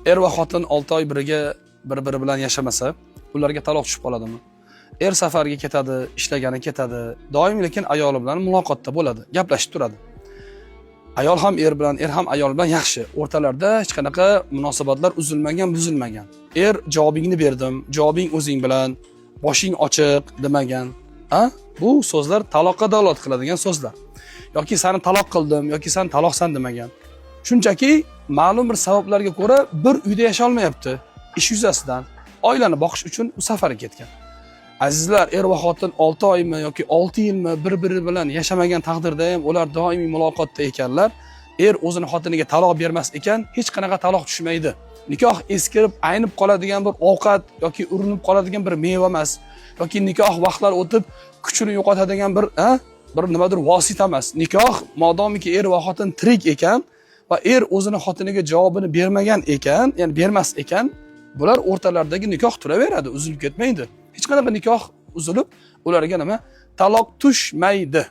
Er va xotin 6 oy birga bir-biri bilan yashamasa, ularga taloq tushib qoladimi? Er safarga ketadi, ishlagani ketadi, doim lekin ayoli bilan muloqotda bo'ladi, gaplashib turadi. Ayol ham er bilan, er ham ayol bilan yaxshi. O'rtalarida hech qanaqa munosabatlar uzilmagan, buzilmagan. Er javobingni berdim, javobing o'zing bilan, boshing ochiq demagan. Ha? Bu so'zlar taloqqa dalolat qiladigan so'zlar. Yoki seni taloq qildim, yoki sen taloqsan demagan. Shunchaki ma'lum bir sabablarga ko'ra bir uyda yasha olmayapti ish yuzasidan. Oilani boqish uchun u safarga ketgan. Azizlar, er va xotin 6 oymi yoki 6 yilmi bir-biri bilan yashamagan taqdirda ham ular doimiy muloqotda ekanlar. Er o'zini xotiniga taloq bermas ekan, hech qanaqa taloq tushmaydi. Nikoh eskirib, aynib qoladigan bir ovqat yoki urinib qoladigan bir meva emas, yoki nikoh vaqtlar o'tib kuchini yo'qotadigan bir, ha, bir nimadir vosita emas. Nikoh modomiki er va xotin tirik ekan va er o'zini xotiniga javobini bermagan ekan, ya'ni bermas ekan, bular o'rtalaridagi nikoh turaveradi, uzilib ketmaydi. Hech qanaqa nikoh uzilib, ularga nima? Taloq tushmaydi.